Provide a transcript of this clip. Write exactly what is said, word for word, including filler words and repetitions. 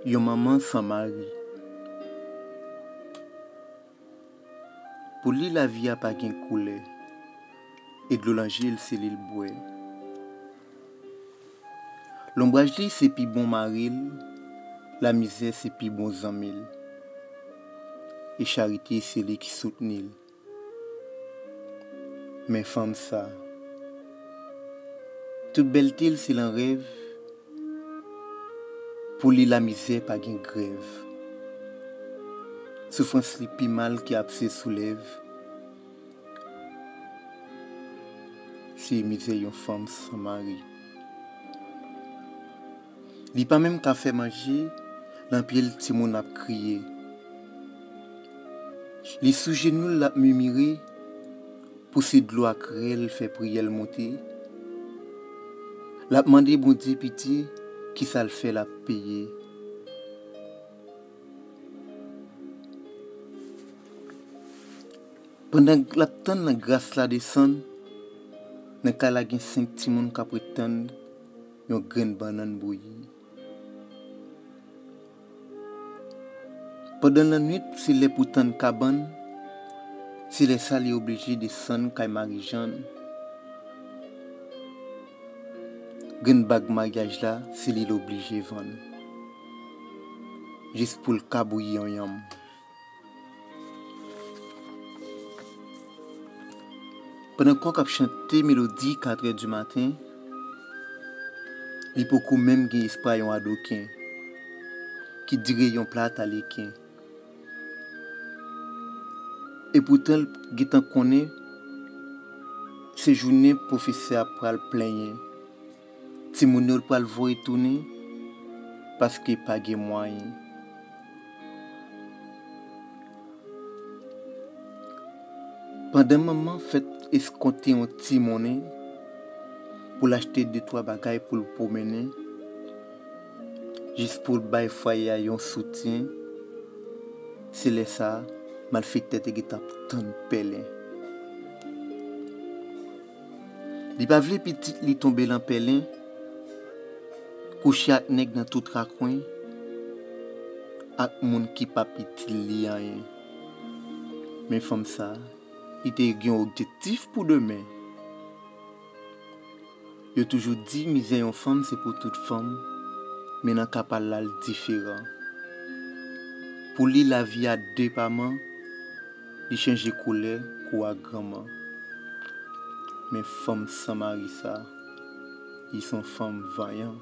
Yon manman san mari. Pou li, lavi a pa gen koulè, e dlo nan je l se li l bwè. Lonbraj li se pi bon mari l, lamizè se pi bon zanmi l, e charite se li ki soutni l. Men fanm sa, tout bèlte l se lan rèv, pou li lamizè pa gen grèv. Soufrans li pi mal ke abse sou lèv, se mizè yon fanm san mari. Li pa menm ka fè manje, lan pye l timoun ap kriye. Li sou jenou l, l ap mimire, pouse dlo ak rèl, fè priyè l monte. L ap mande Bondye pitye, kisa l fè l ap peye. Pandan l ap tann nan gras la desann, nan kay la gen senk timoun k ap ret tann yon grenn bannann bouyi. Pandan lannwit, se lè pou tann kabann, se lè sa li oblije desann kay Marijàn. Grenn bag maryaj la, se li l oblije vann. Jis pou l ka bouyi yon yanm. Pandan kòk ap chante melodi katrè di maten, li poko menm gen espwa yon adoken ki dire yon plat aleken. Epoutan l gentan konnen se jounen pwofesè a pral plenyen. Timoun yo l pral voye tounen paske pa gen mwayen. Pandan manman fèt eskonte yon ti monnen pou l achte de twa bagay pou l pwomennen, jis pou l bay fwaye a yon soutyen, se lè sa a, malfektè te gentan ap tann pèlen. Li pa vle pitit li tonbe lan pèlen, kouche ak nèg nan tout rakwen, ak moun ki p ap itil li anyen. Men fanm sa, li te gen yon objektif pou demen. Yo toujou di mizè yon fanm se pou tout fanm, men nan ka pa l la, l diferan. Pou li, lavi a depaman, li chanje koulè kou a granman. Men fanm san mari sa, li se yon fanm vanyan.